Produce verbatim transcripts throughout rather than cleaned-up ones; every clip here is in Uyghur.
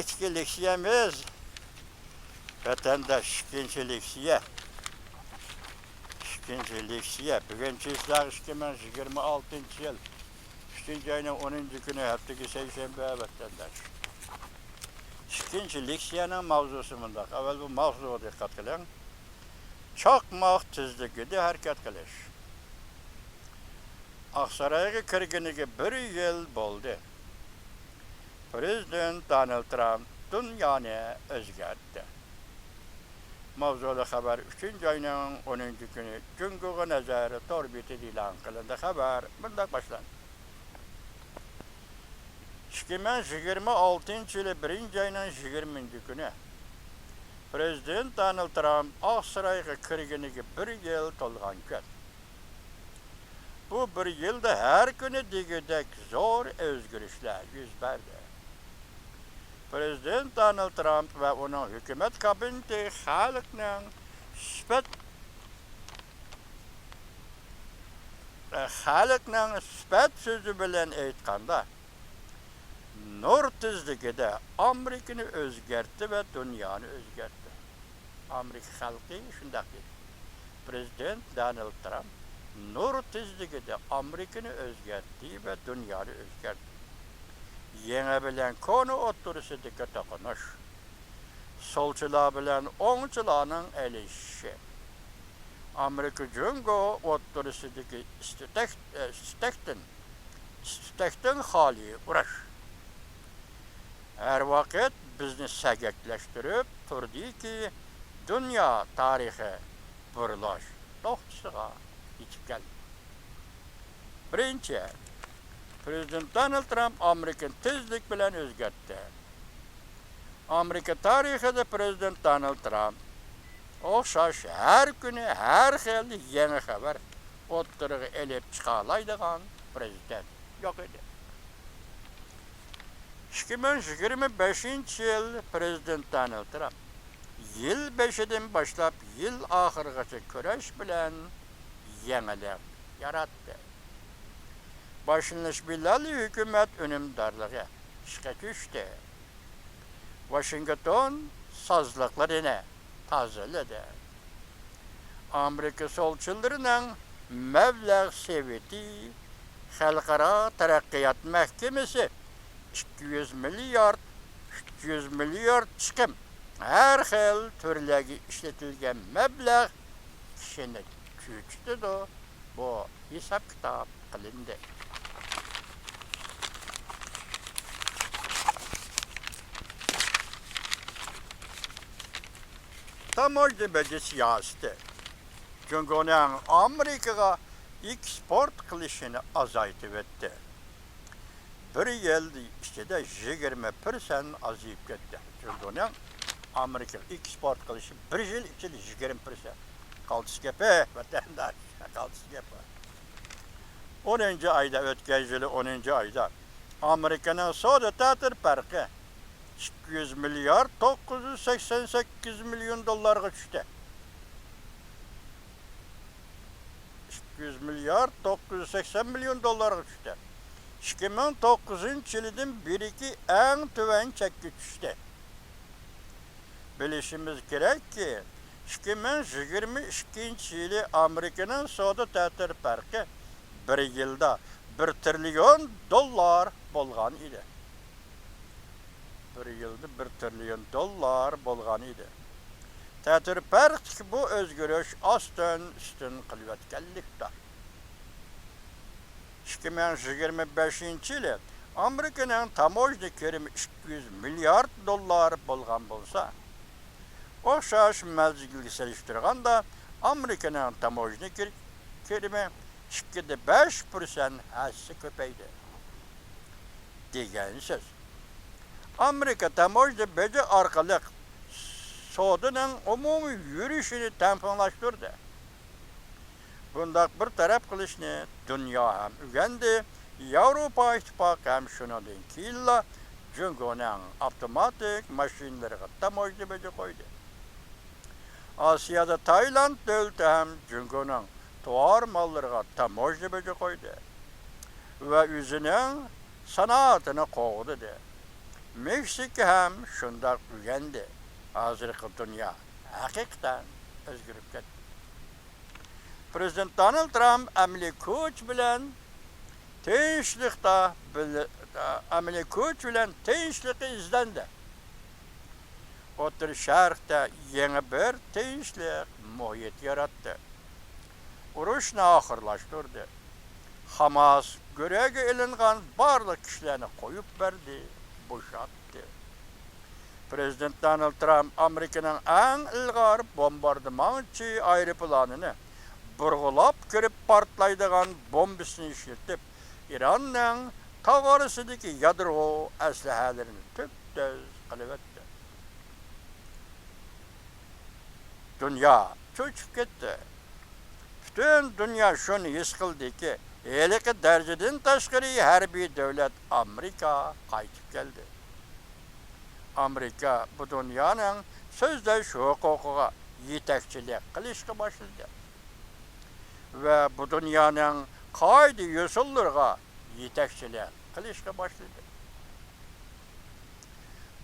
ئىككى لېكسىيەمىز، ۋەتەنداش، ئىككىنچى لېكسىيە. ئىككىنچى لېكسىيە. بۈگۈن چېسلاق ئىككى مىڭ يىگىرمە ئالتىنچى يىل ئۈچىنچى ئاينىڭ ئونىنچى كۈنى، ھەپتىكى سەيشەنبە، ۋەتەنداش. ئىككىنچى لېكسىيەنىڭ ماۋزۇسى مۇنداق. ئەۋۋەل بۇ ماۋزۇغا دىققەت قىلىڭ. چاقماق تېزلىكىدە ھەرىكەت قىلىش. ئاقسارايغا كىرگىنىگە بىر يىل بولدى. پىرېزىدېنت دونالد ترامپ دۇنيانى ئۆزگەرتتى. ماۋزۇلۇق خەۋەر ئۈچىنچى ئاينىڭ ئونىنچى كۈنى جۇڭگوغا نەزەر تور بېتىدە ئېلان قىلىندى. خەۋەر مۇنداق باشلاندى. ئىككى مىڭ يىگىرمە ئالتىنچى يىلى بىرىنچى ئاينىڭ يىگىرمىنچى كۈنى پىرېزىدېنت دونالد ترامپ ئاقسارايغا كىرگىنىگە بىر يىل تولغان كۈن. بۇ بىر يىلدا ھەر كۈنى دېگۈدەك زور ئۆزگىرىشلەر يۈز بەردى. پىرېزىدېنت دونالد ترامپ ۋە ئۇنىڭ ھۆكۈمەت كابىنېتى خەلقنىڭ سۈپەت، خەلقنىڭ سۈپەت سۆزى بىلەن ئېيتقاندا، نۇر تېزلىكىدە ئامېرىكىنى ئۆزگەرتتى ۋە دۇنيانى ئۆزگەرتتى. ئامېرىكا خەلقى شۇنداق دېدى. پىرېزىدېنت دونالد ترامپ نۇر تېزلىكىدە ئامېرىكىنى ئۆزگەرتتى ۋە دۇنيانى ئۆزگەرتتى. يېڭى بىلەن كونا ئوتتۇرىسىدىكى توقۇنۇش، سولچىلار بىلەن ئوڭچىلارنىڭ ئېلىشىشى، ئامېرىكا جۇڭگو ئوتتۇرىسىدىكى ئىستەك-، ئە، ئىستەكتىن، ئىستەكتىن خالىي ئۇرۇش ھەر ۋاقىت بىزنى سەگەكلەشتۈرۈپ تۇردىكى، دۇنيا تارىخى بۇرۇلۇش نۇقتىسىغا يېتىپ كەلدى. بىرىنچى، پىرېزىدېنت دونالد ترامپ ئامېرىكىنى تېزلىك بىلەن ئۆزگەرتتى. ئامېرىكا تارىخىدا پىرېزىدېنت دونالد ترامپ ئوخشاش ھەر كۈنى ھەر خىل يېڭى خەۋەر ئوتتۇرىغا ئېلىپ چىقالايدىغان پىرېزىدېنت يوق ئىدى. ئىككى مىڭ يىگىرمە بەشىنچى يىل پىرېزىدېنت دونالد ترامپ يىل بېشىدىن باشلاپ يىل ئاخىرىغىچە كۈرەش بىلەن يېڭىلىق ياراتتى. باشلىنىش بىلەنلا ھۆكۈمەت ئۈنۈمدارلىقى ئىشقا چۈشتى. ۋاشىنگتون سازلىقلىرىنى تازىلىدى. ئامېرىكا سولچىلىرىنىڭ مەبلەغ سېۋىتى خەلقئارا تەرەققىيات مەھكىمىسى ئىككى يۈز مىليارد، ئۈچ يۈز مىليارد چىقىم ھەر خىل تۈرلەرگە ئىشلىتىلگەن مەبلەغ كىشىنى چۆچۈتىدۇ. بۇ ھېساب-كىتاب قىلىندى. تاموژنا بېجى سىياسىتى جۇڭگونىڭ ئامېرىكىغا ئېكسپورت قىلىشىنى ئازايتىۋەتتى. بىر يىل ئىچىدە يىگىرمە پىرسەنت ئازىيىپ كەتتى. جۇڭگونىڭ ئامېرىكىغا ئېكسپورت قىلىشى بىر يىل ئىچىدە يىگىرمە پىرسەنت. قالتىس گېپى، ۋەتەنداش، قالتىس گېپى. ئونىنچى ئايدا، ئۆتكەن يىلى ئونىنچى ئايدا ئامېرىكىنىڭ سودا تەتۈر پەرقى ئىككى يۈز مىليارد توققۇز يۈز سەكسەن سەككىز مىليون دوللارغا چۈشتى. ئىككى يۈز مىليارد توققۇز يۈز سەكسەن مىليون دوللارغا چۈشتى. ئىككى مىڭ توققۇزىنچى يىلىدىن بېرىكى ئەڭ تۆۋەن چەككە چۈشتى. بىلىشىمىز كېرەككى، ئىككى مىڭ يىگىرمە ئىككىنچى يىلى ئامېرىكىنىڭ سودا تەتۈر پەرقى بىر يىلدا بىر تىرىليون دوللار بولغان ئىدى. بىر يىلدا بىر تىرىليون دوللار بولغان ئىدى. تەتۈر پەرقتىكى بۇ ئۆزگىرىش ئاستىن ئۈستۈن قىلىۋەتكەنلىكتۇر. ئىككى مىڭ يىگىرمە بەشىنچى يىلى ئامېرىكىنىڭ تاموژنا كىرىمى ئىككى يۈز مىليارد دوللار بولغان بولسا، ئوخشاش مەزگىلگە سېلىشتۇرغاندا، ئامېرىكىنىڭ تاموژنا كىر-، كىرىمى ئىككىدە بەش پىرسەنت ھەسسە كۆپەيدى. دېگەن سۆز. ئامېرىكا تاموژنا بېجى ئارقىلىق سودىنىڭ ئومۇمىي يۈرۈشىنى تەڭپۇڭلاشتۇردى. بۇنداق بىر تەرەپ قىلىشنى دۇنيا ھەم ئۆگەندى، ياۋروپا ئىتتىپاقى ھەم شۇنىڭدىن كېيىنلا جۇڭگونىڭ ئاپتوماتىك ماشىنىلىرىغا تاموژنا بېجى قويدى. ئاسىيادا تايلاند دۆلىتى ھەم جۇڭگونىڭ تاۋار ماللىرىغا تاموژنا بېجى قويدى ۋە ئۆزىنىڭ سانائىتىنى قوغدىدى. مېكسىكا ھەم شۇنداق ئۆگەندى. ھازىرقى دۇنيا ھەقىقەتەن ئۆزگىرىپ كەتتى. پىرېزىدېنت دونالد ترامپ ئەمەلىي كۈچ بىلەن تىنچلىقتا بىل-، ئەمەلىي كۈچ بىلەن تىنچلىقى ئىزدەندى. ئوتتۇرا شەرقتە يېڭى بىر تىنچلىق مۇھىتى ياراتتى. ئۇرۇشنى ئاخىرلاشتۇردى. خاماس گۆرۈگە ئېلىنغان بارلىق كىشىلەرنى قويۇپ بەردى، بوشاتتى. پىرېزىدېنت دونالد ترامپ ئامېرىكىنىڭ ئەڭ ئىلغار بومباردىمانچى ئايروپىلانىنى بۇرغىلاپ كىرىپ پارتلايدىغان بومبىسىنى ئىشلىتىپ، ئىراننىڭ تاغ ئارىسىدىكى يادرو ئەسلىھەلىرىنى تۈپتۈز قىلىۋەتتى. دۇنيا چۆچۈپ كەتتى. پۈتۈن دۇنيا شۇنى ھېس قىلدىكى، ھېلىقى دەرىجىدىن تاشقىرى ھەربىي دۆلەت ئامېرىكا قايتىپ كەلدى. ئامېرىكا بۇ دۇنيانىڭ سۆزلەش ھوقۇقىغا يېتەكچىلىك قىلىشقا باشلىدى ۋە بۇ دۇنيانىڭ قائىدە-يوسۇنلىرىغا يېتەكچىلىك قىلىشقا باشلىدى.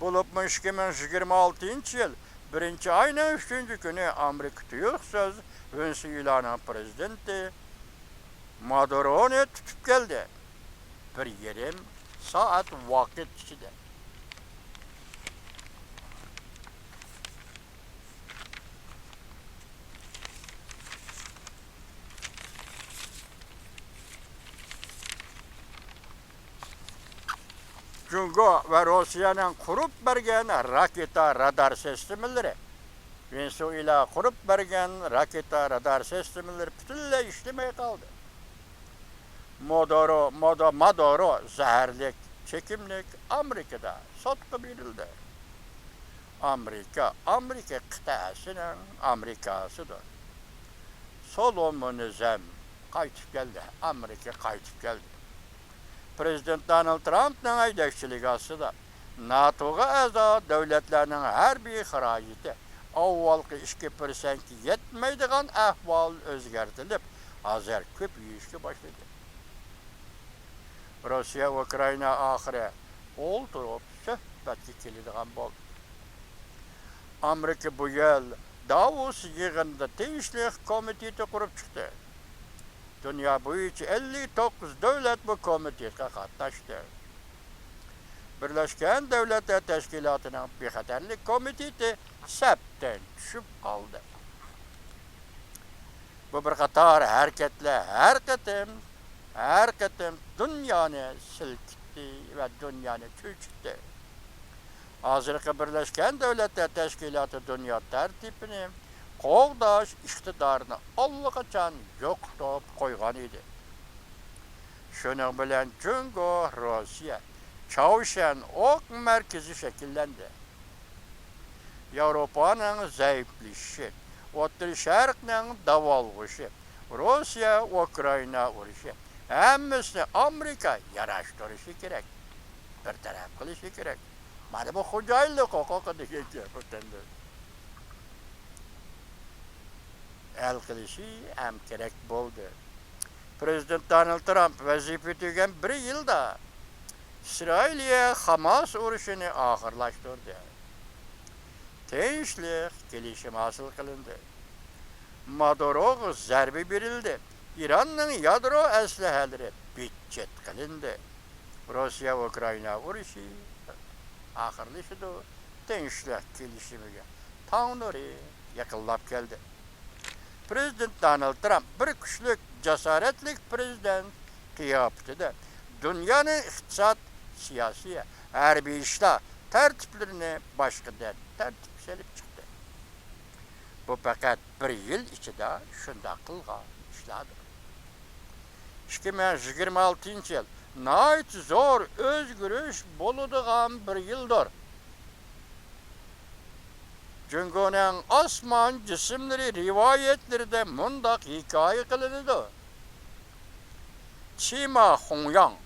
بولۇپمۇ ئىككى مىڭ يىگىرمە ئالتىنچى يىل بىرىنچى ئاينىڭ ئۈچىنچى كۈنى ئامېرىكا تۇيۇقسىز ۋېنېسۇېلانىڭ پىرېزىدېنتى مادۇرونى تۇتۇپ كەلدى. بىر يېرىم سائەت ۋاقىت ئىچىدە. جۇڭگو ۋە روسىيەنىڭ قۇرۇپ بەرگەن راكېتا رادار سىستېمىلىرى، ۋېنېسۇېلا قۇرۇپ بەرگەن راكېتا رادار سىستېمىلىرى پۈتۈنلەي ئىشلىمەي قالدى. مودورو، مودو-، مادورو زەھەرلىك چېكىملىك ئامېرىكىدا سوتقا بېرىلدى. ئامېرىكا، ئامېرىكا قىتئەسىنىڭ ئامېرىكاسىدۇر. سولومونىزم قايتىپ كەلدى، ئامېرىكا قايتىپ كەلدى. پىرېزىدېنت دونالد ترامپنىڭ ھەيدەكچىلىكى ئاستىدا ناتوغا ئەزا دۆلەتلەرنىڭ ھەربىي خىراجىتى ئاۋۋالقى ئىككى پىرسەنتكە يەتمەيدىغان ئەھۋال ئۆزگەرتىلىپ، ھازىر كۆپىيىشكە باشلىدى. روسىيە ئۇكرائىنا ئاخىرى ئولتۇرۇپ سۆھبەتكە كېلىدىغان بولدى. ئامېرىكا بۇ يىل داۋوس يىغىنىدا تىنچلىق كومىتېتى قۇرۇپ چىقتى. دۇنيا بويىچە ئەللىك توققۇز دۆلەت بۇ كومىتېتقا قاتناشتى. بىرلەشكەن دۆلەتلەر تەشكىلاتىنىڭ بىخەتەرلىك كومىتېتى سەپتىن چۈشۈپ قالدى. بۇ بىر قاتار ھەرىكەتلەر ھەر قېتىم، ھەر قېتىم دۇنيانى سىلكىتتى ۋە دۇنيانى چۆچۈتتى. ھازىرقى بىرلەشكەن دۆلەتلەر تەشكىلاتى دۇنيا تەرتىپىنى قوغداش ئىقتىدارىنى ئاللىقاچان يوقىتىپ قويغان ئىدى. شۇنىڭ بىلەن جۇڭگو، روسىيە، چاۋشيەن ئوق مەركىزى شەكىللەندى. ياۋروپانىڭ زەئىپلىشىشى، ئوتتۇرا شەرقنىڭ داۋالغۇشى، روسىيە، ئۇكرائىنا ئۇرۇشى، ھەممىسىنى ئامېرىكا ياراشتۇرۇشى كېرەك، بىر تەرەپ قىلىشى كېرەك. مانا بۇ خوجايىنلىق ھوقۇقى دېگەن گەپ ئوتەندە. ھەل قىلىشى ھەم كېرەك بولدى. پىرېزىدېنت دونالد ترامپ ۋەزىپىگە تۈگەن بىر يىلدا ئىسرائىلىيە خاماس ئۇرۇشىنى ئاخىرلاشتۇردى. تىنچلىق كېلىشىمى ھاسىل قىلىندى. مادۇروغا زەربە بېرىلدى. ئىراننىڭ يادرو ئەسلىھەلىرى بىت-چىت قىلىندى. روسىيە-ئۇكرائىنا ئۇرۇشى ئاخىرلىشىدۇ. تىنچلىق كېلىشىمىگە تاڭ نۇرى يېقىنلاپ كەلدى. پىرېزىدېنت دونالد ترامپ بىر كۈچلۈك، جاسارەتلىك پىرېزىدېنت قىياپىتىدە دۇنيانىڭ ئىقتىساد، سىياسىي، ھەربىي ئىشلار تەرتىپلىرىنى باشقىدىن تەرتىپكە سېلىپ چىقتى. بۇ پەقەت بىر يىل ئىچىدە شۇنداق قىلغان ئىشلاردۇر. ئىككى مىڭ يىگىرمە ئالتىنچى يىل ناھايىتى زور ئۆزگىرىش بولىدىغان بىر يىلدۇر. جۇڭگونىڭ ئاسمان جىسىملىرى رىۋايەتلىرىدە مۇنداق ھېكايە قىلىنىدۇ. چىما خۇڭياڭ.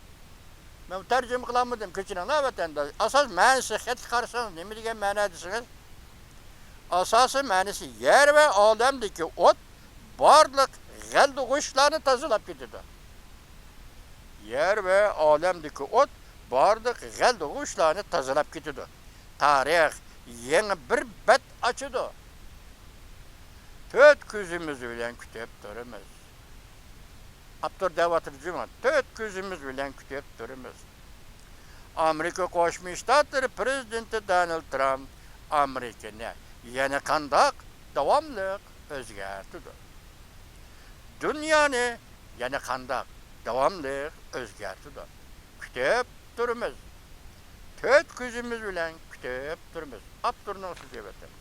مەن تەرجىمە قىلالمىدىم، كەچۈرۈڭلار ۋەتەنداش. ئاساس مەنىسى خەتكە قارىسىڭىز نېمە دېگەن مەنە دېسىڭىز، ئاساسىي مەنىسى يەر ۋە ئالەمدىكى ئوت بارلىق غەلدىغۇچلارنى تازىلاپ كېتىدۇ. يەر ۋە ئالەمدىكى ئوت بارلىق غەلىتە ئۇقۇشلارنى تازىلاپ كېتىدۇ. تارىخ يېڭى بىر بەت ئاچىدۇ. تۆت كۆزىمىز بىلەن كۈتۈپ تۇرىمىز. ئاپتور دەۋاتىدۇ جۇمۇ، تۆت كۆزىمىز بىلەن كۈتۈپ تۇرىمىز. ئامېرىكا قوشما شتاتلىرى پرېزىدېنتى دونالد ترامپ ئامېرىكىنى يەنە قانداق داۋاملىق ئۆزگەرتىدۇ؟ دۇنيانى يەنە قانداق داۋاملىق ئۆزگەرتىدۇ؟ كۈتۈپ تۇرىمىز. تۆت كۆزىمىز بىلەن كۈتۈپ تۇرىمىز. ئاپتورنىڭ سۆزى ۋەتەن.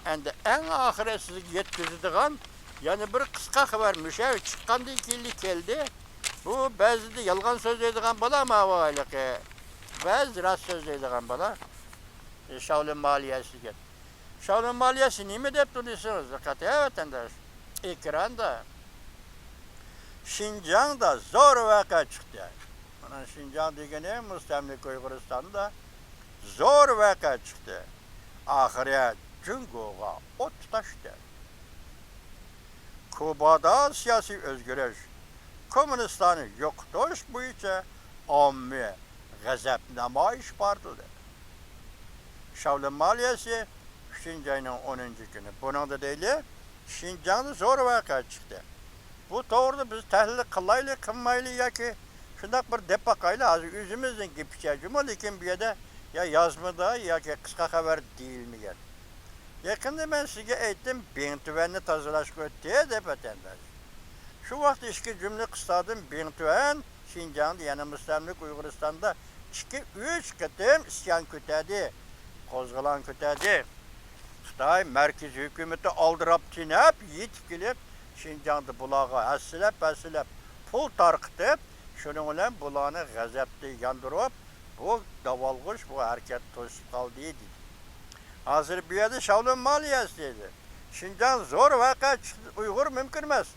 ئەمدى ئەڭ ئاخىرى سىزگە يەتكۈزىدىغان يەنە بىر قىسقا خەۋەر مۇشۇ چىققاندىن كېيىنلا كەلدى. بۇ بەزىدە يالغان سۆزلەيدىغان بالا، ماۋۇ ھېلىقى بەزى راست سۆزلەيدىغان بالا. شاۋلىن مالىيەسى دېگەن. شاۋلىن مالىيەسى نېمە دەپتۇ دېسىڭىز، دىققەت ھە، ۋەتەنداش. ئېكراندا شىنجاڭدا زور ۋەقە چىقتى. مانا شىنجاڭ دېگىنى مۇستەملىكە ئۇيغۇرىستاندا زور ۋەقە چىقتى. ئاخىرى جۇڭگوغا ئوت تۇتاشتى. كۇبادا سىياسىي ئۆزگىرىش، كوممۇنىستلارنى يوقىتىش بويىچە ئاممىۋى غەزەپ نامايىشى بارلىدى. شاۋلىن مالىيەسى ئۈچىنچى ئاينىڭ ئونىنچى كۈنى. بۇنىڭدا دەيلى، شىنجاڭدا زور ۋەقە چىقتى. بۇ توغرىدا بىز تەھلىل قىلايلى، قىلمايلى ياكى شۇنداق بىر دەپ باقايلى، ھازىر ئۆزىمىزنىڭ گېپىچە جۇمۇ، لېكىن بۇ يەردە يا يازمىدا ياكى قىسقا خەۋەر دېيىلمىگەن. يېقىندا مەن سىزگە ئېيتتىم، بىڭتۈەننى تازىلاشقا ئۆتتى دەپ، ۋەتەنداش. شۇ ۋاقىت ئىككى جۈملە قىستادىن بىڭتۈەن شىنجاڭدا، يەنى مۇستەملىكە ئۇيغۇرىستاندا ئىككى، ئۈچ قېتىم ئىسيان كۆتەردى، قوزغىلاڭ كۆتەردى. خىتاي مەركىزىي ھۆكۈمىتى ئالدىراپ تېنەپ يېتىپ كېلىپ، شىنجاڭدا بۇلارغا ھەسسىلەپ، ھەسسىلەپ پۇل تارقىتىپ، شۇنىڭ بىلەن بۇلارنى غەزەپتە ياندۇرۇپ، بۇ داۋالغۇش، بۇ ھەرىكەت توسۇپ قالدى، دېدى. ھازىر بۇ يەردە شاۋلىن مالىيەسى دەيدۇ. شىنجاڭ زور ۋەقە چىقتى، ئۇيغۇر مۇمكىن ئەمەس.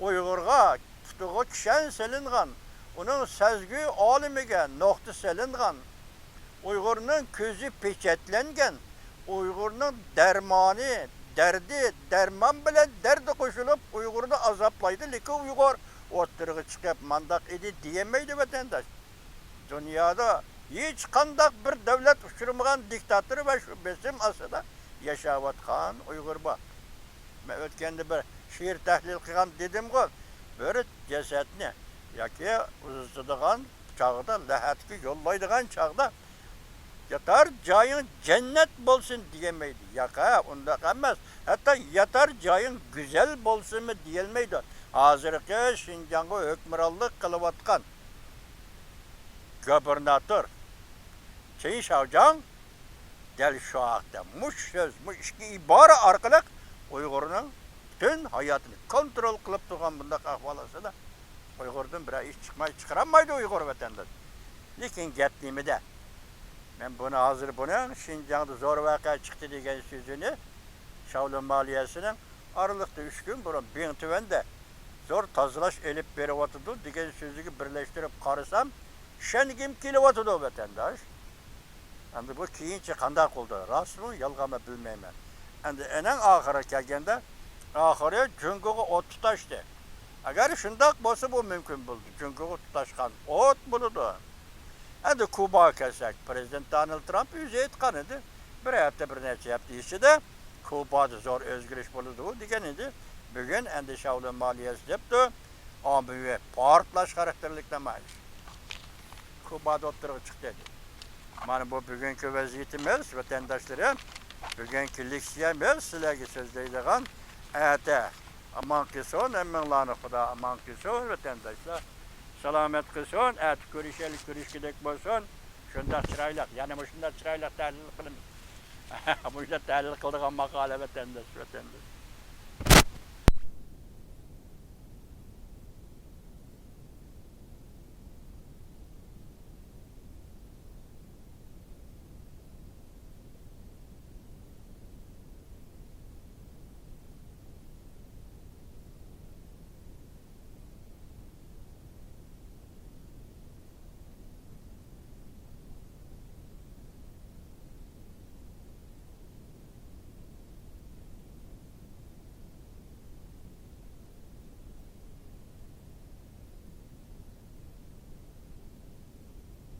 ئۇيغۇرغا پۇتىغا كىشەن سېلىنغان، ئۇنىڭ سەزگۈ ئالىمىگە نۇقتا سېلىنغان، ئۇيغۇرنىڭ كۆزى پېچەتلەنگەن، ئۇيغۇرنىڭ دەرمانى، دەردى، دەرمان بىلەن دەردى قوشۇلۇپ، ئۇيغۇرنى ئازابلايدۇ، لېكىن ئۇيغۇر ئوتتۇرىغا چىقىپ، مانداق ئىدى دېيەلمەيدۇ، ۋەتەنداش. دۇنيادا ھېچقانداق بىر دۆلەت ئۇچرىمىغان دىكتاتور ۋە شۇ بېسىم ئاستىدا ياشاۋاتقان ئۇيغۇر بار. مەن ئۆتكەندە بىر شېئىر تەھلىل قىلغان دېدىمغۇ، بىر جەسەتنى ياكى ئۇزىتىدىغان چاغدا، لەھەتكە يوللايدىغان چاغدا، ياتار جايىڭ جەننەت بولسۇن دېيەلمەيدۇ. ياق، ھە، ئۇنداق ئەمەس. ھەتتا ياتار جايىڭ گۈزەل بولسۇنمۇ دېيەلمەيدۇ. ھازىرقى شىنجاڭغا ھۆكۈمرانلىق قىلىۋاتقان گۇبېرناتور چېن شياۋجياڭ دەل شۇ ھەقتە مۇشۇ سۆز، مۇشۇ ئىككى ئىبارە ئارقىلىق ئۇيغۇرنىڭ پۈتۈن ھاياتىنى كونترول قىلىپ تۇرغان بۇنداق ئەھۋال ئاستىدا ئۇيغۇردىن بىرەر ئىش چىقماي، چىقىرالمايدۇ ئۇيغۇر ۋەتەندىن. لېكىن گەپ نېمىدە؟ مەن بۇنى ھازىر بۇنىڭ شىنجاڭدا زور ۋەقە چىقتى دېگەن سۆزىنى شاۋلىن مالىيەسىنىڭ ئارىلىقتا ئۈچ كۈن بۇرۇن بىڭتۈەندە زور تازىلاش ئېلىپ بېرىۋاتىدۇ دېگەن سۆزىگە بىرلەشتۈرۈپ قارىسام، ئىشەنگۈم كېلىۋاتىدۇ، ۋەتەنداش. ئەمدى بۇ كېيىنچە قانداق بولدى؟ راستمۇ، يالغانمۇ بىلمەيمەن. ئەمدى ئەنەڭ ئاخىرىغا كەلگەندە، ئاخىرى جۇڭگوغا ئوت تۇتاشتى. ئەگەر شۇنداق بولسا، بۇ مۇمكىن بولدى. جۇڭگوغا تۇتاشقان ئوت بولىدۇ. ئەمدى كۇباغا كەلسەك، پرېزىدېنت دونالد ترامپ ئۆزى ئېيتقان ئىدى، بىر ھەپتە، بىر نەچچە ھەپتە ئىچىدە كۇبادا زور ئۆزگىرىش بولىدۇ دېگەن ئىدى. بۈگۈن ئەمدى شاۋلىن مالىيەسى دەپتۇ، ئاممىۋى پارتلاش خاراكتېرلىك نامايىش. كۇبادا ئوتتۇرىغا چىقتى دېدى. مانا بۇ بۈگۈنكى ۋەزىيىتىمىز، ۋەتەنداشلىرىم. بۈگۈنكى لېكسىيەمىز سىلەرگە سۆزلەيدىغان. ئەتە ئامان قىلسۇن، ھەممىڭلارنى خۇدا ئامان قىلسۇن، ۋەتەنداشلار. سالامەت قىلسۇن، ئەتە كۆرۈشەيلى، كۆرۈشكۈدەك بولسۇن. شۇنداق چىرايلىق، يەنە مۇشۇنداق چىرايلىق تەھلىل قىلىمىز. مۇشۇنداق تەھلىل قىلىدىغان ماقالە، ۋەتەنداش، ۋەتەنداش.